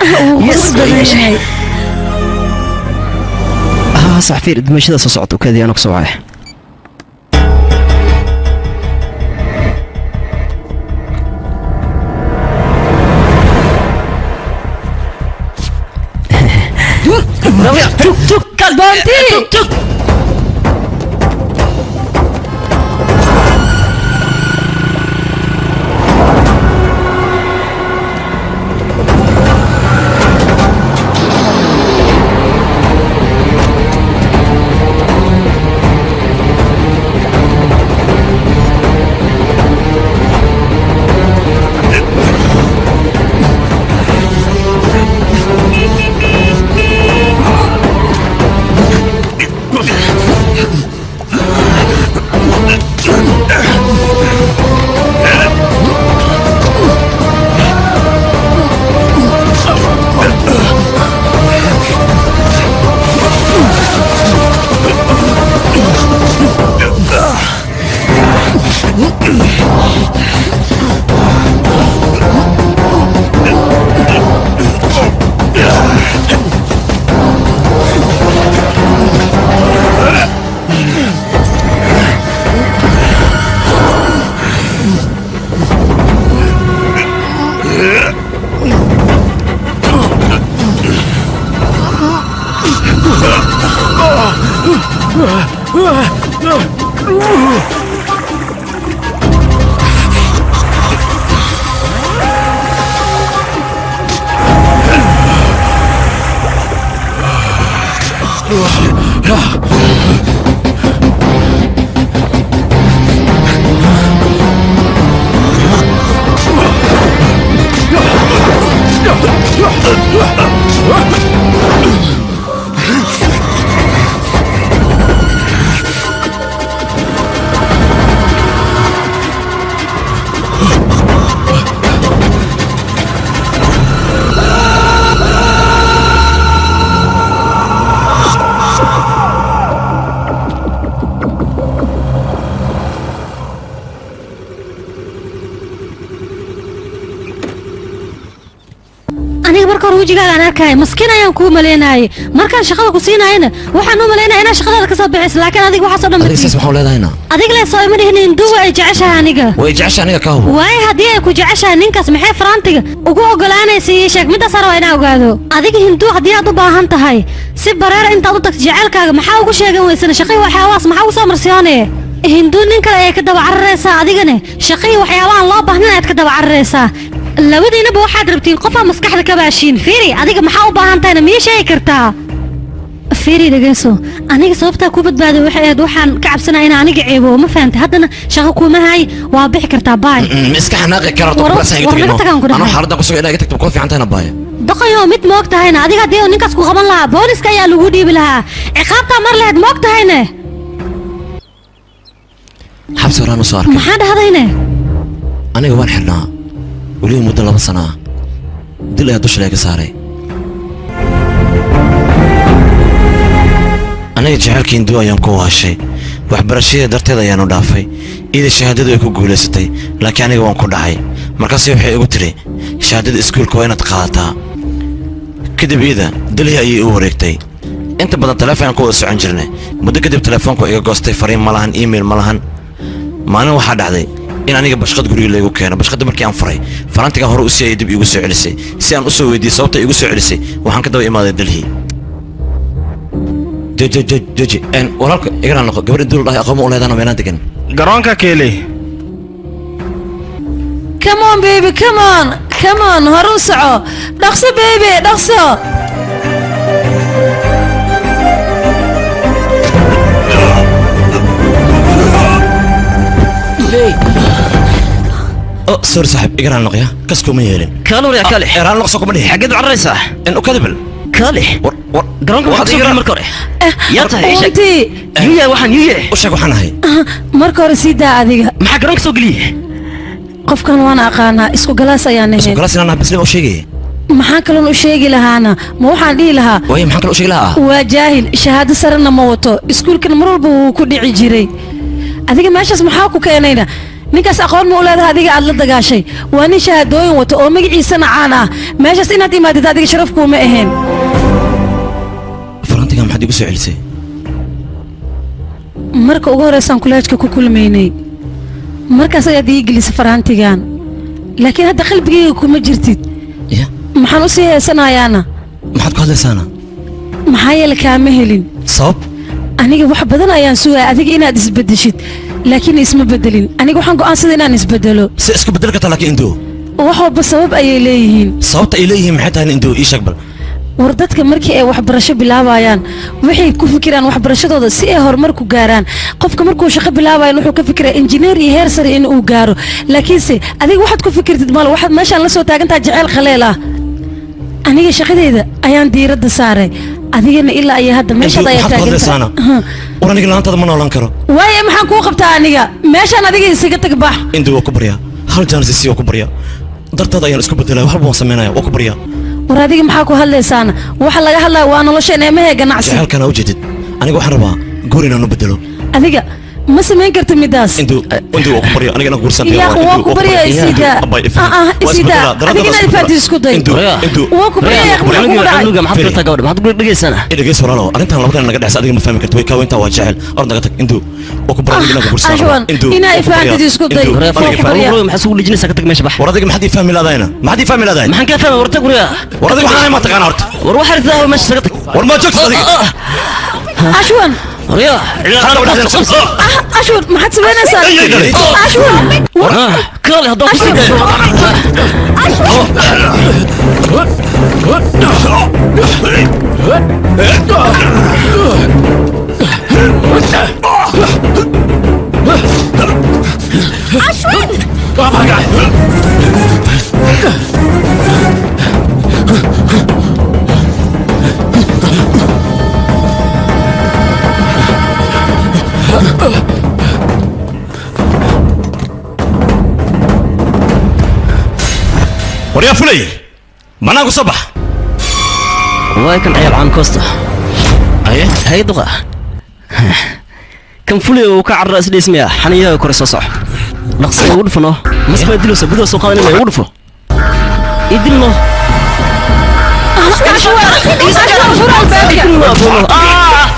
Yes, badan yahay. Haa sax, fiir dumashada soo socota, ukaadii anoo kusoo wacay. Tug tug kal. Bounty! Tug tug. Aniga marka hore wejigaaga aan arkaya maskiin ayaan kuu maleynaayay. Markaan shaqada ku siinaayana waxaan u malaynaya inaad shaqadaada ka soo baxayso, laakiin adiga waxaas oo dhan Adiga saas maxaa u leedahayna? Adiga le soo ima dhihin induwa ay jeceshahay aniga. Way jecesha, aniga ka hubo. Waayo, haddii ay ku jeceshahay ninkaas, maxay faraantiga ugu ogolaanaysa? Ii sheeg middaas rabaa inaan ogaado. Adiga hinduu haddii aad u baahan tahay, si bareer intaad u tagto jecelkaaga maxaa ugu sheegan weysana? Shaqii waxyaabahaas maxaa ugu soo marsiyoonaya? Hinduu nin kale ayay ka daba cararaysaa, adigane shaqii waxyaabahan loo baahnin ayaad ka daba cararaysaa. Labadiinaba waxaad rabtiin qofaa maskaxda ka baashiin. Fiiri, adiga maxaa u baahan tahayna miyay sheegi kartaa? Fiiri, dhegeyso, aniga sababtaa ku badbaaday waxay ahayd waxaan ka cabsanaya inaan aniga ceebo, ma fahantay? Haddana shaqo kuma hay, waa bixi kartaa, baay. Ma iska xanaaqi kararto? War naga tagaan ku dhahay. Anoo xaaladdan ku sugan inaa iga tagto kula fiican tahayna, baaya. Doqoyo, mid ma og tahayna adiga haddii uu ninkaas ku qaban lahaa, booliska ayaa lagu dhiibi lahaa, ciqaabtaa mar lahayd, ma og tahayne? Xabsi horaan u soo arkay. Maxaa dhahdayne? Aniga waan xirnaa weliba muddo 2 sano ah, dil ayaa dusha laga saaray. Aniga jacaylka hinduu ayaan ku waashay, waxbarashadii darteed ayaanu dhaafay. Ida shahaadadu ay ku guulaysatay, laakiin aniga waan ku dhacay. Markaase waxay igu tidhi, shahaadada iskuulka waa inaad qaadataa. Kadib iyada Delhi ayay u wareegtay. Inta badan taleefon ku wada socon jirnay. Muddo kadib telefoonku iga goostay, fariin ma lahan, email ma lahan. Maalin waxaa dhacday in aniga bashqad guriga laygu keeno. Bashqadda markii aan furay, farantigan hore u sii ayay dib iigu soo celisay. Si aan u soo weydiiyey sababta iigu soo celisay, waxaan ka daba imaaday Delhi. Joji, joji, joji, walaalka igana noqo. Gabadha duul dhahay aqoon ma u leedana meelaan degan? Garoonka keeli. Come on baby, come on, come on, hore u soco, dhaqso baby, dhaqso. Oh sorry saaxiib, igana noqya, kas kuma yeelin. Kaale waryaa, kaale. Eraan noqso kuma dhihin. Xaggeed u cararaysaa? En ukadibal. Kaale. War war. Garoonka waxaad soo geli marka hore yaa tahay? Ii sheeg. Runtii. Yuya, waxaan yuye. U sheeg waxaan ahay. Marka hore sii daa adiga. Maxaa garoonka soo geliyey? Qofkan waan aqaanaa, isku galaas ayaan isku ahayn. Galaas inaan nahay bislim u sheegay. Maxaan kaloon u sheegi lahaana? Ma waxaan dhihi lahaa? Waayo, maxaan kale u sheegi lahaa? Waa jaahil, shahaado sarena ma wato, iskuulkana mar walba wuu ku dhici jiray. Adiga meeshaas maxaa ku keenayna? Ninkaas aqoon ma u leedahay adiga aad la dagaashay? Waa nin shahaadooyin wato oo magaciisana caan ah. Meeshaas inaad imaadid adiga sharaf kuuma ahayn. Farantiga maxaad igu soo celisay? Marka ugu horeysaan kuleejka ku kulmaynay, markaas ayaad ii gelisay faraantigan, laakiin hadda qalbigayga kuma jirtid. Ya, maxaan u sii heesanayaana? Maxaad ku hadlaysaana? Maxaa yeele kaama helin. Sabab? Aniga wax badan ayaan sugaya adiga inaad isbedeshid, laakiin isma bedelin. Aniga waxaan go'aansaday inaan isbedelo. Si isku bedel kartaa laakiin Indoo? Wax walba sabab ayay leeyihiin. Sababta ay leeyihiin maxay tahay Indoo? Ii sheeg bal. War dadka markii ay waxbarasho bilaabayaan waxay ku fikiraan waxbarashadooda si ay horumar ku gaaraan. Qofka markuu shaqo bilaabayan wuxuu ka fikiraa injineer iyo heer sare in uu gaaro, laakiinse adiga waxaad ku fikirtid mal waxaad meeshaan la soo taagantaha jaceyl khaleel ah. Aniga shaqadeyda ayaan diiradda saaray, adigana ilaa iyo hadda meeshaad ayaa maxaad ku hadlaysaana? taagantahay. War aniga laantaada ma noolan karo. Waaye maxaan kuu qabtaa aniga? Meeshaan adiga isaga tag, bax. Indoo, waa ku baryaa, hal jaanis isii, waa ku baryaa. Dartaada ayaan isku bedelaya, wax walba waan samaynaya, waa ku baryaa. War adiga maxaa ku hadlaysaana? Waxa laga hadlaya waa nolosheen eemahee ganacsi. Jaceylkana ujeedid, aniga waxaan rabaa guur inaan u bedelo. Adiga ma samayn karta midaas. Indoo, Indoo, waa ku baryaa, aniga inaan guursan. Yaa, waa ku baryaa, isidaa. Ah ah, isidaa. Adiga inaad ifaatid isku day. Indoo. Waa ku baryaa, maxaa kugu dhacay? Cunuga maxaad ku rabtaa gabadha? Maxaad ku dhegaysanaa? Idhageys walaalo, arrintan labadan naga dhexsa adiga ma fahmi karto, way kaa weyntaa, waa jecel. Or naga tag Indoo, waa ku baryaa, aniga inaan ku guursan. Ashwan, inaa ifaantid isku day. Waryaa, Waa ku baryaa. maxaad isugu dhejinaysaa? Ka tag meesha, bax. War adiga maxaad ii fahmi laadayna? Maxaad ii fahmi laadayn? Maxaan kaa fahmay? War tag waryaa. War adiga waxaan ahay ma taqaana horta? War waxaa rabtaa meesha isaga tag. War ma joogtid adiga? Ashwan. Waryaa. Ah, Ashwan, maxaad samaynaysaa? Ay, ay, ay. Ashwan. Kaale haddaan ku sii daayo. War yaa fulay, banaanku soo bax. Waay kan ciyaal caan koosta. Aye. Hay duqa. Kan fulay uu ka carra isdhiismaya xaniyaha kore soo soco. Dhaqso ugu dhufano. Masbaa dilaysa gudaha soo qaadanaya ugu dhufo. Idilno. Ashwan, Ashwan, fur albaabka. Idilno abuuno. Ah!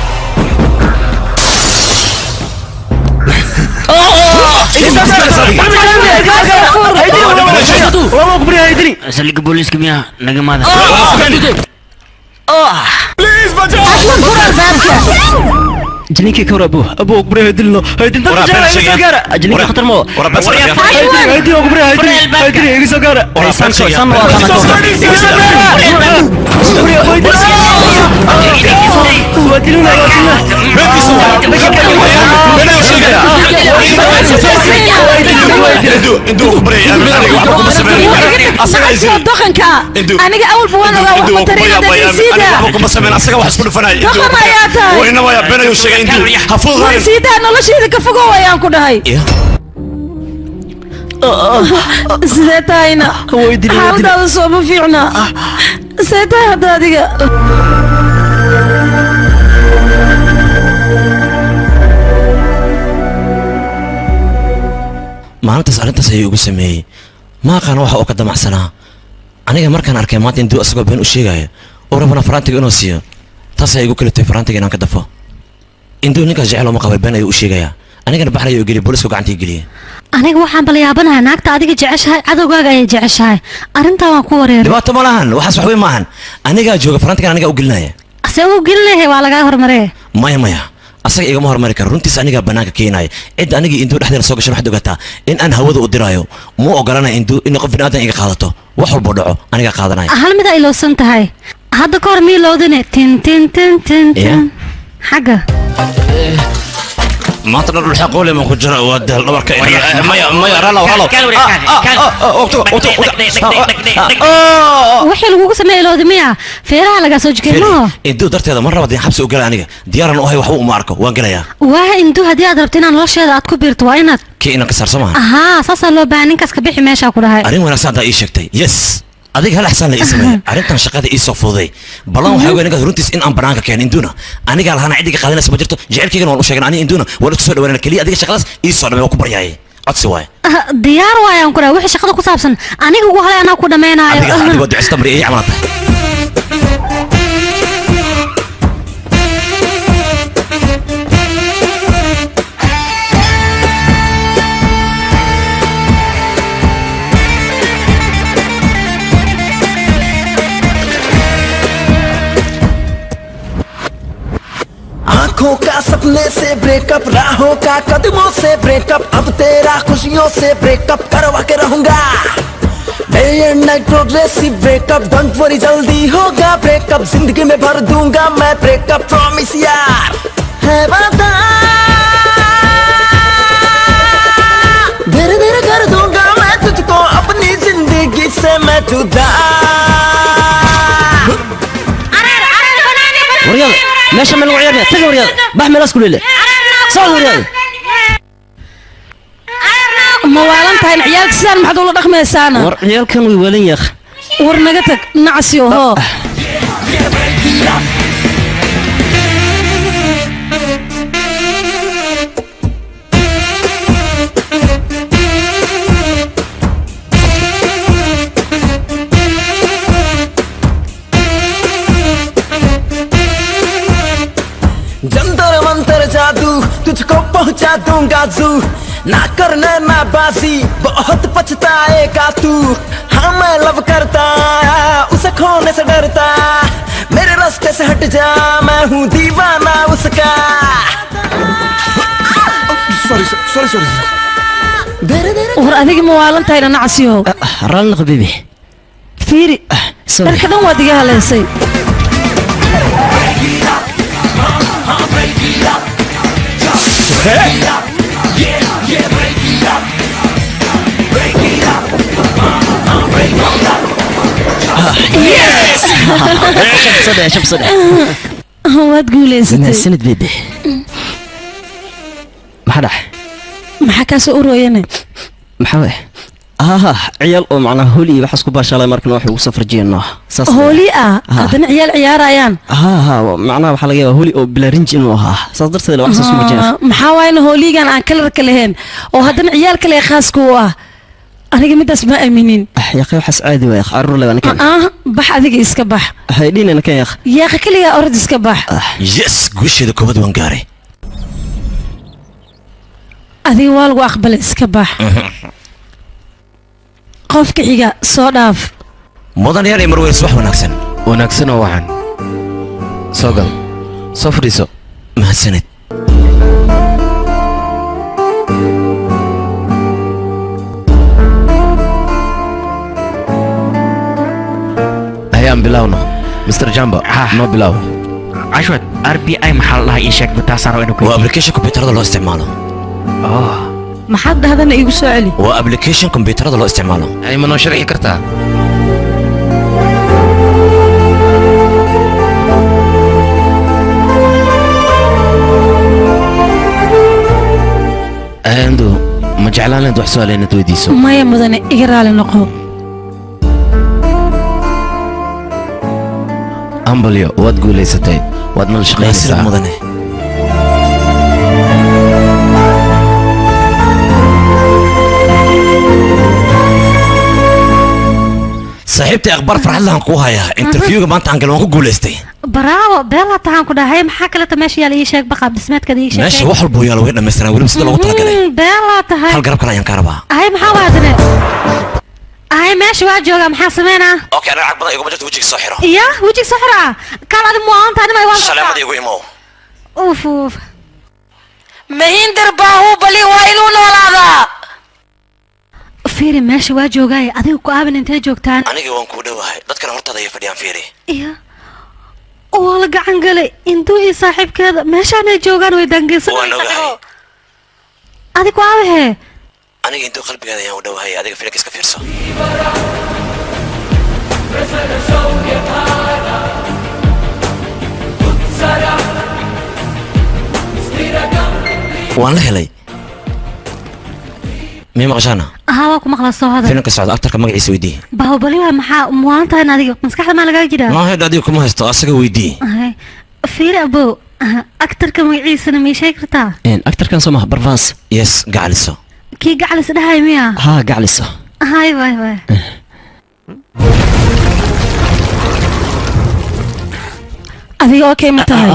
Saldhigga booliiska miyaa naga maada? Ashwan, fur albaabka. Jilinkii ka hor abu abu kubriya haydilno haydil dadka Waraa jecel been iga soo sheegaya. gaara jilinka Waraa- khatar mo waraa been sheegaya. haydil kubriya haydil Fur haydil iga soo gaara. Waraa been sheegaya. San waa Been iga soo gaara kubriya haydil waa diluna waa diluna. Beenkiisa waa. Been ayuu sheegaya. Indoo, Indoo, ku baryaya, aniga waxba kuma sameyn. Asaga Nacabsi waa isiri. doqonka ah. Indoo. Aniga awalba waan ogaa wax Indoo, ma waa ku tarin baryaa, haddaad aniga isiidaa. waxba kuma sameyn, asaga wax isku dhufanaya. Indoo, Doqon ayaa tahay. Wayna waya, been ayuu sheegay Indoo. Ha War fududaanin. siidaa, nolosheeda ka fogow ayaan ku dhahay. Ya. Sidee tahayna? Way dilay, way dilay. Xaaladaada sooma fiicna. Sidee tahay hadda adiga? Maalintaas arrintaas ayuu igu sameeyey, ma aqaan waxa uu ka damacsanaa. Aniga markaan arkay maanta Induu asagoo been u sheegaya oo rabana farantiga inuu siiyo, taas ayaa igu kalitay farantiga inaan ka dafo. Induu ninkaas jecel uma qabay, been ayuu u sheegayaa. Anigana baxar ayuu geliyey, booliisku gacanta ii geliyey. Aniga waxaan bala yaabanahay naagta adiga jeceshahay cadowgaaga ayay jeceshahay. Arrintaa waan ku wareeray. Dhibaato ma lahan, waxaas wax weyn maahan. Anigaa jooga, farantigan anigaa u gelinaya. Se uu gelinahay? Waa lagaa hormaree. Maya, maya, asaga igama hormari karo. Runtiis anigaa banaanka keenaya. Cidda anigii Induu dhexdeena soo gashan, waxaad ogaataa in aan hawada u diraayo. Muu ogolanaya Induu in qof biniaadan iga qaadato. Wax walbo dhaco anigaa qaadanaya. Hal mid ay ilowsan tahay hadda ka hor mii lowdine tin tin tin tin tin xagga. Maanta dhan dhulxa qoole ma ku jira, waa daal dhabarka. Maya, maya, ralaw, ralaw. Wixii lagugu sameeyey ilowdi miya? Feeraha lagaa soo jikay maho. Induu darteeda mar rabad in xabsi u gala, aniga diyaaran u ahay, waxba uma arko, waan gelayaa. Waaha Induu, haddii aad rabto inaad nolosheeda aad ku biirto waa inaad kii inaan ka saarso maaha. Ahaa, saasaa loo baahan. Ninkaas ka bixi meeshaa ku dhahay. Arrin wanaagsan haddaa ii sheegtay. Yes, adiga hal axsaan la ii sameeyay, arrintan shaqada ii soo fududay. Ballan waxaa ogaa ninkaas runtiis in aan banaanka keeno. Induuna anigaa lahana, cidiga qaadanaysa ma jirto. Jecelkaygana waan u sheegan, aniga Induuna waan isku soo dhawaanana. Keliya adiga shaqadaas ii soo dhamay, waa ku baryaayay. Codsi waay. Diyaar waayaan ku dhahay wixii shaqada ku saabsan aniga ugu halay anaa ku dhammaynaayo. Adiga adiga ducista mari ay camal tahay. आंखों का सपने से ब्रेकअप, राहों का कदमों से ब्रेकअप, अब तेरा खुशियों से ब्रेकअप करवा के रहूंगा। Day and night progressive breakup, don't worry जल्दी होगा ब्रेकअप, जिंदगी में भर दूंगा मैं ब्रेकअप, प्रॉमिस यार है वादा, धीरे धीरे कर दूंगा मैं तुझको अपनी जिंदगी से मैं जुदा। meesha ma lagu ciyaaraya taga waryaada bax meelaas ku leele socod waryaada ma waalan tahay ciyaalka sidaan maxaad ula dhaqmaysaana war ciyaalkan way waalan yaakh war naga tag nacsi oo Jantar मंतर जादू तुझको पहुंचा दूंगा जू, ना करना ना बाजी बहुत पछताएगा तू। हाँ मैं लव करता उसे खोने से डरता, मेरे रास्ते से हट जा मैं हूँ दीवाना उसका। Sorry sorry sorry. War adiga ma waalan tahay nacasiyo raalli habiibi fiiri dharka dhan waad iga haleysay. Shab saddex. Waad guulaysatay. Sanad baby. Maxaa dhax? Maxaa kaa soo urooyane? Maxaa waay? Ciyaal oo macnaha hooli iyo waxaas ku baashaalay markan waxay ugu soo farjiyeenno. Saas. Hooli ah? Haddana ciyaal ciyaarayaan. Macnaha waxaa laga yaabaa hooli oo bilaarinji inuu ahaa. Saas darteed wax saas ugu jeex. Maxaa waayna hooligan aan kalarka lahayn oo haddana ciyaal kale khaas ku ah. Aniga midaas ma aaminin. Yaaqay waxaas caadi waay carruur leh aniga. Bax adiga iska bax. Hay dhiinana kan yaaq. Yaaqay kaliya orod iska bax. Yes, guusheeda koobad waan gaaray. Adiga waa lagu aqbalay iska bax. Qofka xiga soo dhaaf. Mudan yar iyo marweyn subax wanaagsan. Wanaagsan oo wacan. Soo gal. Soo fadhiiso. Mahadsanid. Ayaan bilowno. Mr. Jamba, noo bilow. Ashwad, RBI maxaa la dhahaa ii sheeg bataasaan inuu ku Waa application kombiyuutarada loo isticmaalo. Maxaad dhahdana igu soo celi. Waa application kombiyuutarada loo isticmaalo. Ay ma noo sharxi kartaa? Andu, ma jeclaan lahayd wax su'aal inaad weydiiso? Maya mudane, iga raali noqo. Ambalyo, waad guulaysatay. Waad nala shaqaynaysaa. Mudane. Saaxiibtay akhbaar farxad lahan kuu hayaa. Interviewga maanta aan galay waan ku guulaystay. Bravo, beela tahan ku dhahay maxaa kale ta meesha yaal ii sheeg baqaab dhismeedka ii sheeg. Meesha wax walba yaal way dhamaystiran weliba sida loogu talagalay. Beela tahay. Hal garab kale ayaan ka rabaa. Ay maxaa waadane? Ay meesha waa jooga maxaa sameynaa? Okay, aniga lacag badan iguma jirto wejiga soo xiro. Iya, wejiga soo xiro. Kaal adiga muwaanta anima waan. Salaamada igu imow. Uf uf. Mahinder Baahubali waa inuu noolaadaa. Fiiri meesha waa joogaay adiga ku aaban intee joogtaan? Aniga waan ku dhawahay. Dadkana hortaada ay fadhiyaan fiiri. Iya. Waa la gacan galay intuu iyo saaxiibkeeda meeshaan ay joogaan way dangeysanaysaan. Adiga ku aabahe. Aniga intuu qalbigeeda ayaan u dhawahay adiga fiirka iska fiirso. Waan la helay. Miyay maqashaana? Waa ku maqlaa soo hadal. Filimka socda aktarka magaciisa weydii. Baahubali waa maxaa muwaantahan adiga maskaxda maa lagaga jiraa? Ma hayd adiga kuma haysto asaga weydii. Fiiri abow aktarka magaciisana ma ii sheegi kartaa? Aktarkan soo maha Barvaas. Yes, gacaliso. Kii gacalis dhahay miya? Haa gacaliso. Hay waay waay. Adiga okay ma tahay?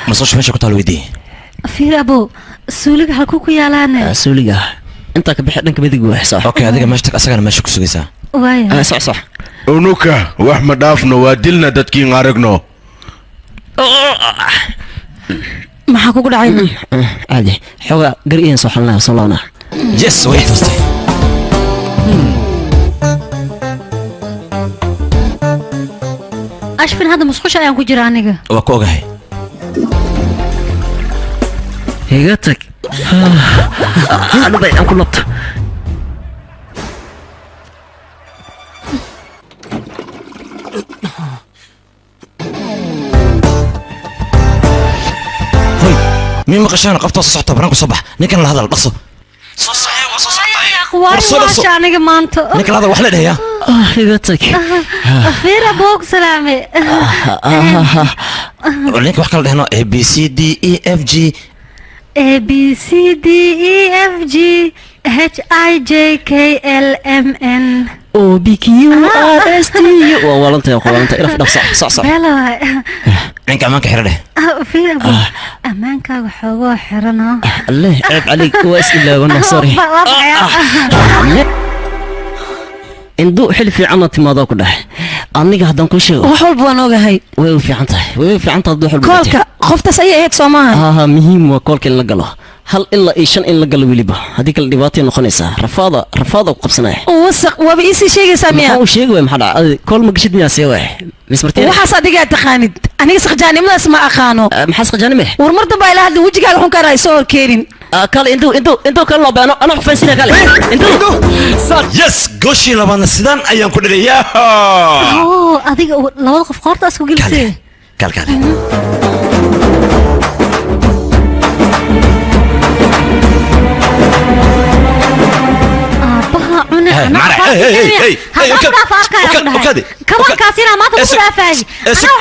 Masosha meesha ku taal weydii. Fiir abo, suuliga halkuu ku yaalaane? Suuliga intaa ka bixi dhanka midig waa sax. Okay, adiga meesha tag, asagana meesha ku sugaysaa. Waaya. Sax sax. Unuka wax ma dhaafno, waa dilna dadkiin aragno. Maxaa kugu dhacay? Caadi, xoogaa gar iyan soo xalinaya, soo laabnaa. Yes, way toostay. Ashfin hadda musqusha ayaan ku jira aniga. Waa ku ogahay. Iga tag. Anaday aan ku labto. Hoy, mii maqashaan qofta soo socota banaanku soo bax. Ninkan la hadal dhaqso. Soo saxay, waa soo socotay. Waa aniga maanta. Ninkan la hadal wax la dhahayaa. Iga tag. Fiir aboog salaame. Ninka wax kala dhahno A B C D E F G A B C D E F G H I J K L M N O B Q R S T U. Waa walantay, walantay. Ilaf dhaqso, sax sax. Bela waay. Ninka amaanka xira dheh. Fiir aboog, amaankaaga xoogoo xirano. Allah, ceeb caliig, waa is ilaawana, sorry. Induu xil fiican timaado ku dhahay. Aniga haddaan kuu sheego wax walba waan ogahay. Way u fiican tahay, way u fiican tahay wax walba. Koolka qoftaas ayay ahayd soo maaha? Haa, muhiim waa koolka in la galo. 1 ilaa 5 in la galo weliba. Haddii kale dhibaatay noqonaysaa. Rafaada, rafaada ku qabsanaya. Wasaq, waaba ii sii sheegaysaa miya? Maxaa u sheegi waay, maxaa dhacay? Kool ma gashid miyaa see waay? Mismartiin. Waxaas adigaa taqaanid. Aniga saqjaanimadaas ma aqaano. Maxaa saqjaanime? War mar dambe ila hadli, wejigaaga xun kaana soo horkeenin. Kale intuu intuu intuu kale loo baano, ana xufaysina kale. Intuu. Yes, goshii labaadna sidaan ayaan ku dhigay. Oo, adiga labada qof qoorta isku gelisay. Kale kale. Aabbaha cune. Kabankaasina maanta ku dhaafaay.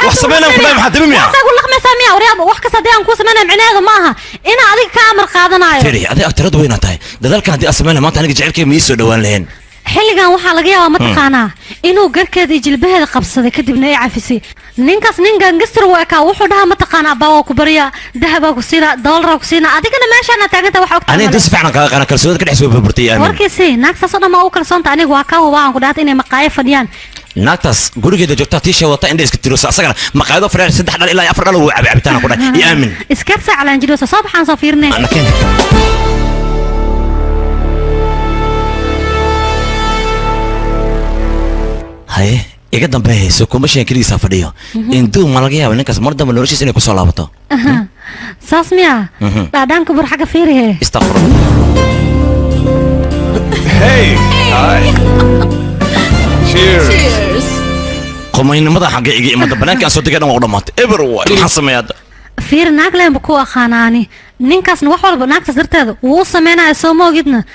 Wax sameynaan ku dhahay, maxaa dimi miya? Waxaa ku laqmaysaa miya? Waryaab, wax kasta haddii aan kuu sameynaya micnaheedu ma aha inaa adiga ka amar qaadanayo. Firi, adiga agtaradu weynaa tahay. Dadaalkan haddii aan sameynaya maanta aniga jecelkayga ma ii soo dhowaan lahayn. Xilligan waxaa laga yaabaa mataqaanaa inuu garkeeda iyo jilbaheeda qabsaday kadibna ay cafisay. Ninkaas nin gangistar u ekaa, wuxuu dhahaa mataqaanaa abbaa waa ku baryaa, dahabaa ku siinaa, doolaraa ku siinaa, adigana meeshaana taaganta wax ogtaa. Aniga si fiican kaaga qana kalsoonida ka dhex soo burburtay aamin. Warkiisi naagtaas oo dhan ma u kalsoonta? Aniga waa kaa hubaa aan ku dhahatay inay maqaayo fadhiyaan. Naagtaas gurigeeda joogtaa tiisha wadata indha iska tirosa, asagana maqaayado fadhiyaan 3 dhal ilaa 4 dhal wuu cabay cabitaan ku dhahay. Iyo aamin. Iskaabsa calaanjidoosa soo baxaan soo fiirinay. Haye, iga dambeeyay kuma sheegin keligiisa fadhiyo. Induu ma laga yaabo ninkaas mar dambe noloshiisa inay ku soo laabato? Saas miya? Dhaadhaanka bur xagga fiirihe. Istaghfirullah. Hey, hi. Cheers. Cheers. Qomaynimada xagga iga imada banaanka aan soo degay dhan waa u dhamaatay. Eber waay. Maxaan sameeyaa hadda? Fiir naag leen ku aqaanaani. Ninkaasna wax walba naagtaas darteeda wuu sameynaya soo moogidna.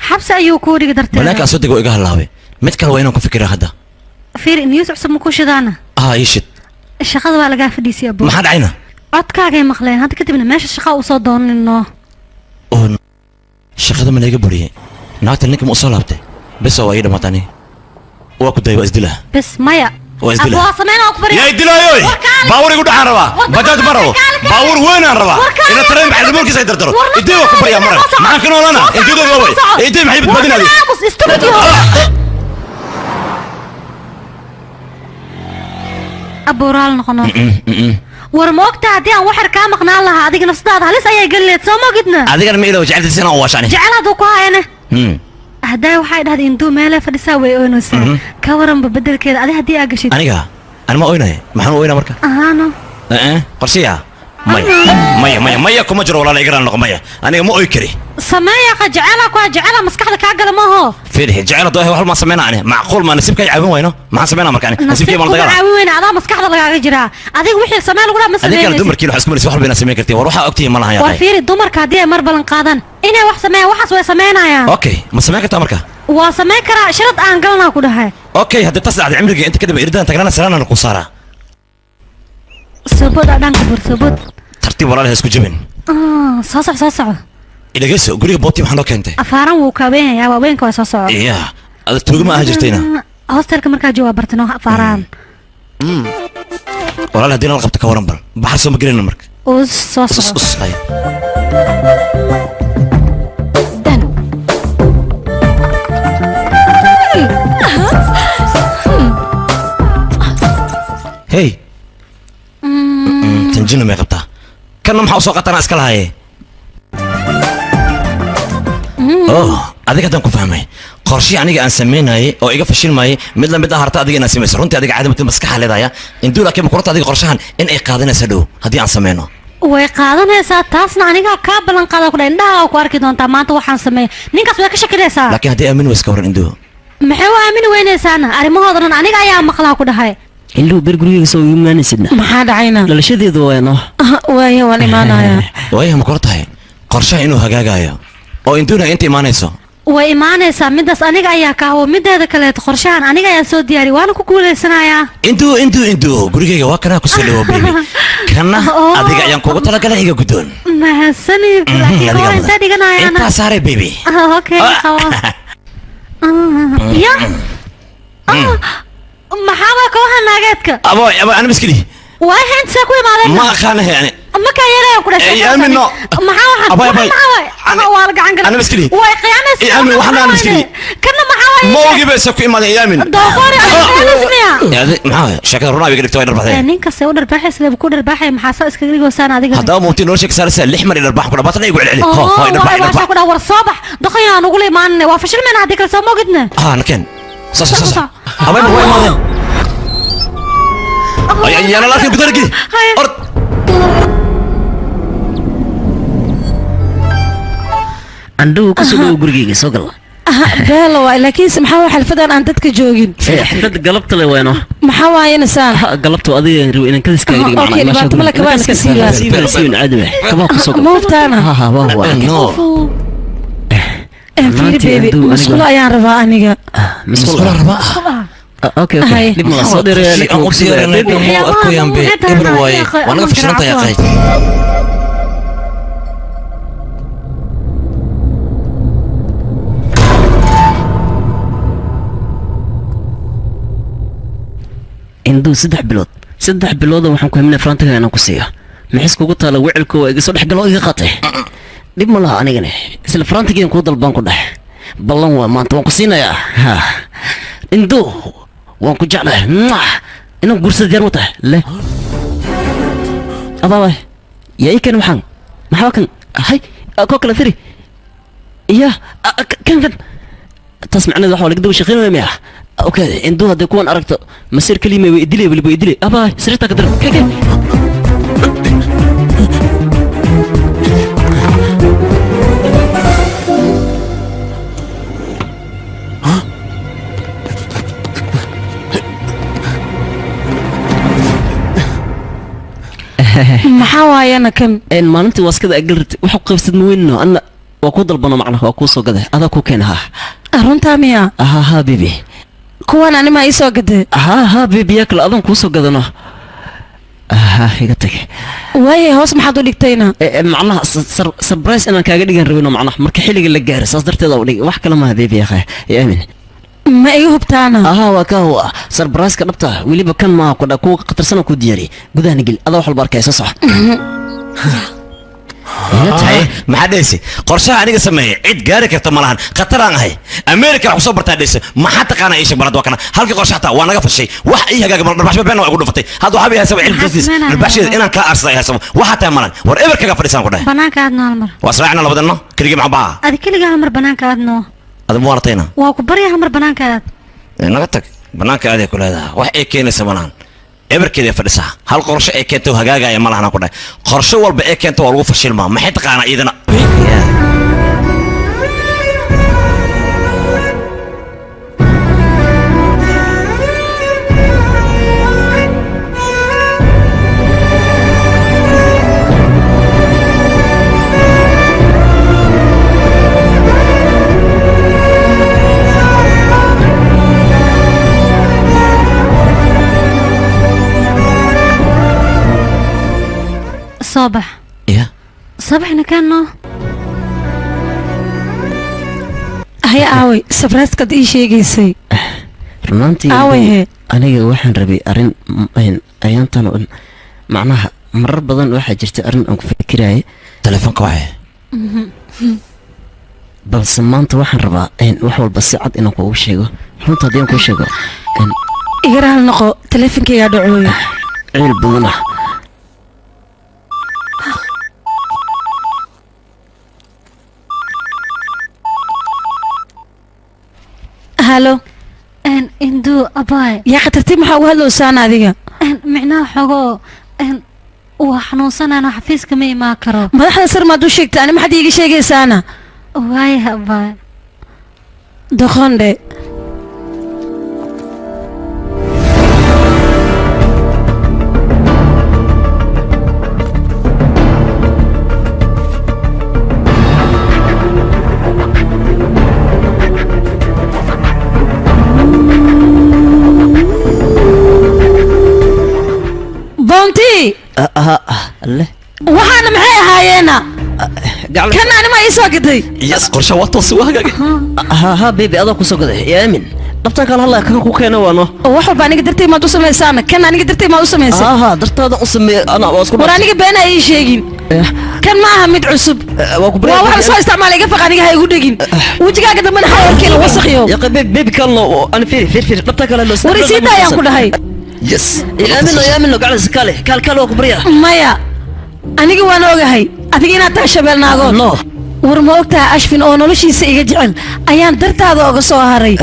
Xabsi ayuu ku dhigi darteeda. Banaanka aan soo degay waa iga halaabay. Mid kale waa inaan ku fikiraa hadda. Fiir news cusub ma ku shidaana? Ii shid. Shaqada waa lagaa fadhiisay abuu. Maxaa dhacayna? Codkaagay maqleen hadda kadibna meesha shaqa u soo doonino. Oo shaqada ma laga buriyay. Naagta ninka ma u soo laabtay? Bes waa ii dhamaatay aniga. Waa ku dayay, waa isdilaa. Bes maya. Waa isdilaa. Abuu waa sameynaa ku baryaa. Yaa idilaayoy! Baabuur igu dhaxaan rabaa. Bajaaj ma rabo. Baabuur weyn aan rabaa. Ina tareen baxay dhimoolkiisa ay dardaro. Idee waa ku baryaa maray. Maxaan ka noolaana? Intuuda waa way. Idee maxay badbaadinaadi? Abuu raal noqono. War ma ogtahay haddii aan waxyar kaa maqnaan lahaa adiga nafsadaada halis ayay geli lahayd soo ma ogidna? Adigana ma ilaw jeceltiisa inaan u waashani. Jecel hadduu ku hayana. Haddaa waxay dhahday induu meelee fadhisaa way oynaysaa. Ka waranba beddelkeeda adi haddii aa gashid. Aniga anima oynaya? Maxaan u oynaa marka? Ahaano. Qorshiya? Maya maya maya maya kuma jiro walaal, iga raali noqo maya. Aniga ma oy kari. Sameeya qa jecela ku jecela maskaxda kaa gala maaho. Fiiri, jecel hadduu ahay wax ma sameynaa ani. Macquul ma nasiibkay caawin wayno? Maxaan sameynaa marka ani? Nasiibkay ma la dagaalaa? Caawin weyna adaa maskaxda lagaaga jiraa. Adiga wixii samee lagu dhaha ma Adiga kale sameynaysid. dumarkiin waxaa isku malaysa wax walba inaad sameyn kartiin. War waxaa ogtihiin ma lahan War yaa. fiiri, dumarka haddii ay mar ballan qaadaan inay wax sameeyaan waxaas way sameynayaan. Okay, ma sameyn kartaa marka? Waa sameyn karaa, sharad aan galnaa ku dhahay. Okay, haddii tas dhacday cimriga inta kadib irdaan tagnana salaanana ku saaraa. Soobod dhaanka bur soobod. Tartiib walaal, ha isku jabin. Soo soco soo soco. Dhegeyso, guriga booti maxaa noo keentay? Afaaran wuu kaabeynaya, waaweynka waa soo soco. Iya, ada tuuga ma ahaan jirtayna. Hostelka markaa jooga bartino afaaraan. Walaal, haddii nala qabto ka waran, bal baxar soo ma gelayna marka. Us soo us soco. Us ay. Dan. Hey, tanjina may qabtaa? Kanna maxaa usoo qatanaa iska lahaye? Oh, adiga haddaan ku fahmay, qorshii aniga aan samaynayay oo iga fashilmayay mid la mid ah harta adiga inaad samayso. Runtii adiga caadi matin maskaxa leedaya induu, laakiin makurata adiga qorshahan in ay qaadanaysa dhow haddii aan samayno. Way qaadanaysaa, taasna anigaa kaa ballan qaada ku dhahay. Indhaha ku arki doontaa maanta waxaan sameeyay. Ninkaas way ka shakinaysaa. Laakiin haddii aamin wayska waran, induu? Maxay u aamini weynaysaana? Arrimahooda dhan aniga ayaa maqlaa ku dhahay. Indhuhu ber gurigeyga soo igu imaanaysidna. Maxaa dhacayna? Dhalashadeedu wayno. Waaya, waan imaanayaa. Waaya, ma kula tahay qorshaha inuu hagaagayo oo induuna inta imaanayso? Way imaanaysaa, midaas aniga ayaa ka hawo. Mideeda kaleeto, qorshahan aniga ayaa soo diyaariyay, waana ku guulaysanayaa. Induu, induu, induu, gurigeyga waa kanaa, kusoo dhawo baby. Kana Oh. adiga ayaan kuugu talagalay, iga guddoon. Mahadsanid, laakiin adiga waa mudan. intee dhiganayaana? Intaa saaray baby. Okay, qabo ya. Maxaa waa kooxa naageedka? Aboy, aboy, ana miskini. Waay, inta ku imaadeen? Ma aqaana yani. Ma ka yeelaya ku dhashay? Ey, aamin no. Maxaa waxaan? Abay, abay. Maxaa waay? Waa la gacan galay. Ana miskini. Way qiyaanaysaa. Ey, aamin, waxaan ana miskini. Kana maxaa waay? Ma ogi baysa ku imaadeen, aamin. Doofaari qiyaanaysmiya. Adi maxaa waay? Sheekada runaa iga dhigtay, way dharbaaxday. Nin kasta u dharbaaxaysa leeb ku dharbaaxay, maxaa saa iskaga dhigoysaan adiga? Haddaba mumtiin nolosha ka saaraysaa lix mar i dharbaax ku dhabaatana igu celceli. Ho ho, i dharbaax, i dharbaax. Ku dhaa, war soo bax, doqonyaan ugula imaanine, waa fashilmayna haddii kale, soo moogidne. Ah, nakeen, soo soo soo. Abay, ma waa imaadeen? Ay, ay, yana laakiin gudaha geli. Ord. Andhuhu, kusoo dhawo gurigeyga, soo gal. Beelo waay, laakiinse maxaa waa xalfadan aan dadka joogin? Xaflad galabta le wayno. Maxaa waayena saan? Galabtu adiga rabo inaan kadis kaaga dhigo. Okay, dhibaato male, kabaan iska siigaa. Siiban, siiban, caadi waay, kabaha kusoo gal. Ma hubtaana? Ha ha, waa waa. No. Fiiri Maanta baby, anduu aniga- musqulo ayaan rabaa aniga. Musqul rabaa. Okay okay. Hay. Dhib ma soo dheereeya, Si laakiin aan waa u ku sugaya. diyaarinay dhammo arkoyaan be eber waaye, waa naga fashilantay aqay. Induu, 3 bilood, 3 bilooda waxaan ku haminaa farantiga inaan ku siiyo. Maxis kugu taala? Wicilka waa iga soo dhex galo oo iga qaatay. Dhib ma laha, anigana isla farantigiin kuu dalbaan ku dhex ballan waa maanta waan ku siinayaa. Ha induu, waan ku jeclahay. Mwah! Inaan guursada diyaar ma tahay? Le abaabay yaa ii keen, waxaan maxaa kan? Hay, koo kale firi iya, kan kan taas macnaheedu waxa waa laga daba shaqeynaya miya? Okay, induu hadday kuwan aragto masiir kalima way idilay, weliba way idilay. Abaay, sariirta ka daran kake. Maxaa waayana kan? Een maalintii waaskada agal rabtay waxa ku qaybsad ma weynno, anna waa kuu dalbano, macnaha waa kuu soo gaday, adaa kuu keena ha. Runtaa miya? Ha ha baby. Kuwan anima ii soo gaday? Ha ha baby, yaa kale adan kuu soo gadano, ha iga tag. Waaye, hoos maxaad u dhigtayna? Macnaha surprise inaan kaaga dhigan rabino, macnaha marka xilliga la gaaro, saas darteed u dhig, wax kale maaha baby. Akha ya aamin. Ma iga hubtaana? Aha, waa ka huwa surprise-ka dhabta, weliba kan maaha ku dha, kuwa khatarsan ku diyaariyay. Gudahana geli, adaa wax walba arkaya, soo soco. Tahay maxaa dheysay? Qorshaha aniga sameeyay cid gaari karta ma lahan, khataraan ahay, America wax kusoo bartaa dheysay. Maxaa taqaanaa? Ii sheeg balad. Waa kana halkii qorshe xataa waa naga fashay, wax ii hagaaga mal dharbaaxsho been waa igu dhufatay. Hadda waxaa bay haysaba cilmi dartiis dharbaaxsheeda inaan kaa aarsada ay haysaba, waxaa tahay malan war eber kaga fadhiisaan ku dhahay. Banaanka aadno hal mar. Waa israacna labadanno, keligii maxaa baha? Adi keligaa hal mar banaanka aadno. Adigu waaratayna. Waa ku barya, hal mar banaanka aad. Naga tag, banaanka aaday ku leedaha, wax ay keenaysa malahan, eberkeeda fadhisaa. Hal qorsho ay keento hagaagaya ma lahan ku dhahay, qorsho walba ee keento waa lagu fashilmaa. Maxay taqaanaa iyadana? Soo bax. Ya. Soo baxna kaano. Haya aaway sabraadkaad ii sheegaysay Runantii aaway aniga waxaan rabay arrin ayaantan oo macnaha marar badan waxaa jirta arrin aan ku fikirayay telefoonka waxay balse maanta waxaan rabaa wax walba si cad inaan kuugu sheego runta haddii aan kuu sheego iga raal noqo teleefonkaygaa dhacooyo ciil badan ah halo Indu abaay yaa khatartii maxaa ugu hadlowsaan adiga micnaha xogoo waa xanuunsanaan xafiiska ma imaan karo madaxda sar maad u sheegtay ani maxaad iiga sheegaysaana waaya abaay doqondhe waxaana maxay ahaayeena kan anima ii soo gaday yes qorshe waa toos waa hagaagay ha baby adaa ku soo gaday yaa aamin dhabtaan kala hadlaya kan ku keena waano wax walba aniga dartay maad u samaysaana kan aniga dartay maad u samaysay ha dartaada u sameey ana waa isku war aniga been ay ii sheegin kan ma aha mid cusub waa wax soo isticmaal iga faq aniga ha igu dhegin wejigaaga dambena xawarkeena wasakhiyo ya baby baby kalno ana fiiri fiiri fiiri dhabtaan kala hadlo war isii daayaan ku dhahay yes yaa aamin gacanta kale kal kal waa ku baryaa maya aniga waan ogahay adiga inaad tahay shabeelnaagood no war ma ogtahay Ashwin oo noloshiisa iga jecel ayaan dartaada oga soo haray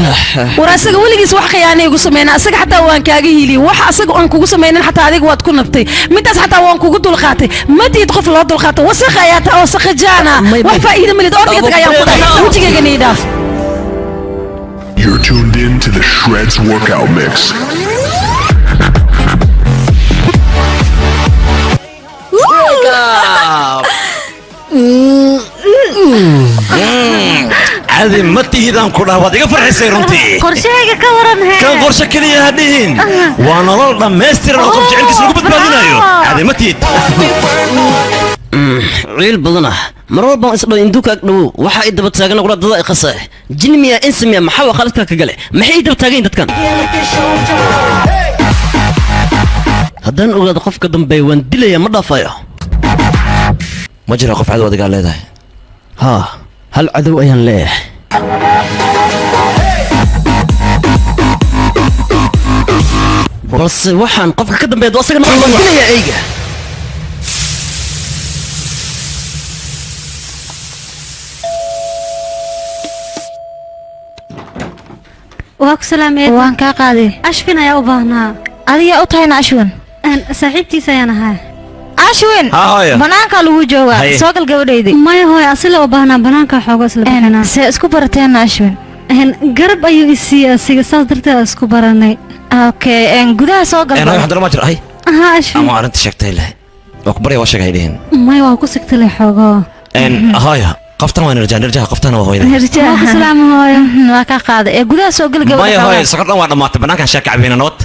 war asaga weligiis wax khiyaano igu sameynaa asaga xataa waan kaaga hiiliyey wax asaga aan kugu sameynin xataa adiga waad ku nabtay midaas xataa waan kugu dulqaatay ma tiid qof loo dulqaato wasakh ayaa taa wasakh jaana wax faa'iido malid ordiga tag ayaan ku dhahay wejigayga nii dhaaf You're tuned in to the Shreds Workout Mix. Caadi ma tihidaan ku dhaha waad iga farxisay runtii qorshahayga ka waran hee kan qorshe keliya ha dhihin waa nolol dhammaystiran oo qof jecelkiisa lagu badbaadinayo caadi ma tihid ciil badan ah mar walba isdhow induka ag dhow waxa ay daba taagan qura dada ay qasa jinmiya insmiya maxaa waa khaladka ka gale maxay ay daba taagan dadkan haddaan ogaado qofka dambe waan dilaya ma dhaafayo ma jira qof cadow adigaa leedahay haa hal cadow ayaan leeyahay balse waxaan qofka ka dambeeya asagana waan dilayaa eyga waa ku salaameed waan kaa qaaday Ashwin ayaa u baahnaa adigaa u tahayna Ashwin saaxiibtiisa ayaan ahaa Ashwin banaanka lagu joogaa soo gal gabadhaydi maya hooy asila u baahnaa banaanka xoogo isla bixinaa see isku barateena Ashwin garab ayuu i siiyey asiga saas darteed isku baranay okay gudaha soo gal hooyo xadra ma jir hay aha Ashwin ama arrinta sheegtay leh waa ku barya waa sheegay dhihin maya waa ku sigtay leh xoogo hooyo qoftan waa nirjaa nirjaha qoftan waa hooyada waa ku salaam hooyo waa kaa qaaday ee gudaha soo gal gabadha maya hooyo sokor dhan waa dhammaatay banaankan sheeka cabeyna nabad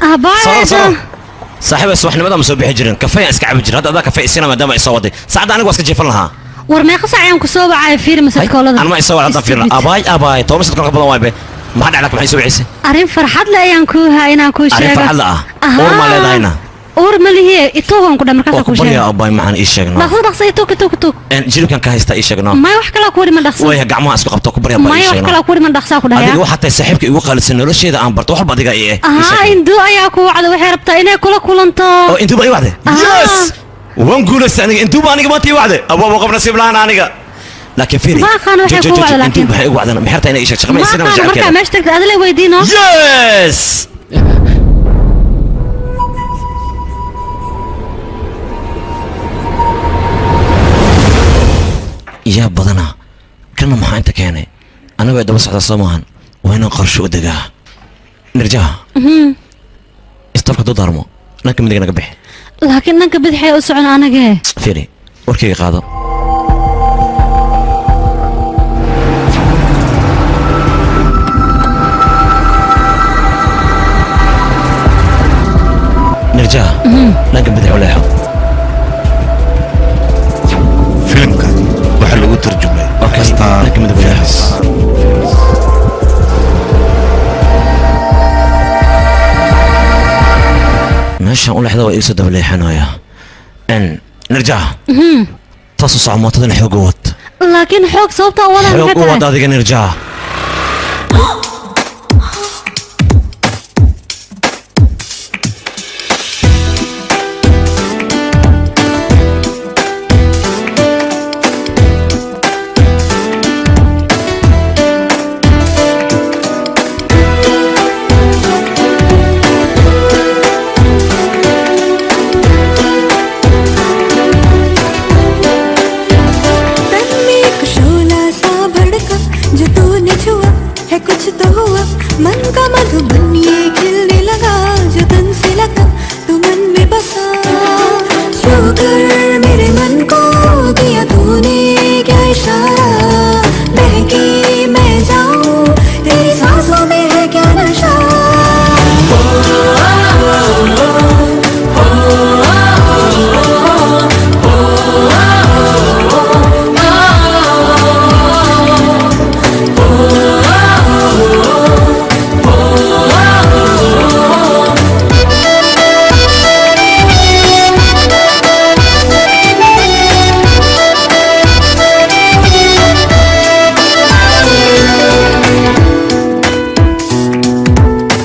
saaxiib subaxnimada ma soo bixi jirin kafee iska cabi jirin hadda adaa kafee isina maadaama ay soo waday saacadda anigu waa iska jiifan lahaa war meeqa saac ayaan ku soo wacay fiir masadkoolada anma isoo wacay haddaan fiirna abaay abaay toban sadkool ka badan waay be maxaa dhacda maxay soo wicisay arrin farxad leh ayaan kuu haa inaan kuu sheego arrin farxad leh ah uur ma leedahayna uur ma lihiye ituugan ku dhan markaas kuu sheego abaay maxaan ii sheegno dhaqso dhaqso ituug ituug ituug jilibkan ka haysta ii sheegno maya wax kale ku dhiman dhaqso way gacmaha isku qabto ku barya baa ii maya wax sheegno kale ku dhiman dhaqsaa ku dhahaya adiga waxaa tahay saaxiibka igu qaalisan nolosheeda aan barto wax walba adiga ii eh aha induu ayaa ku wacda waxay rabtaa inay kula kulanto oo induu baa ii wacday yes waan guulaystay aniga induu baa aniga maanta ii wacday abwaabo qof nasiib lahaan aniga laakiin fiiri Ma aqaan waxay ku wacday laakiin. induu waxay igu wacdana maxay rabtaa inay ii sheegto shaqo ma ma isina aqaan markaa jecelkeeda meesha tagta adila weydiino yes yaa badanaa kana maxaa inta keenay anigu ay daba socdaa soo maahan waa inaan qorshe u degaa nirjaha istafka dudarmo dhanka midig naga bixi laakiin dhanka bidixay u socon anagee fiiri warkayga qaado nirjaha dhanka bidix u leexo filimka waxaa lagu tarjumay Okay, Astaan dhanka midab u leexo Films. Meeshaan u leexda waa iisoo daba leexanaya. Nirja, taasu soco, mootadana xoog u wad. Laakiin xoog sababta wadaa Xoog maxay u wad tahay? Adiga, Nirja.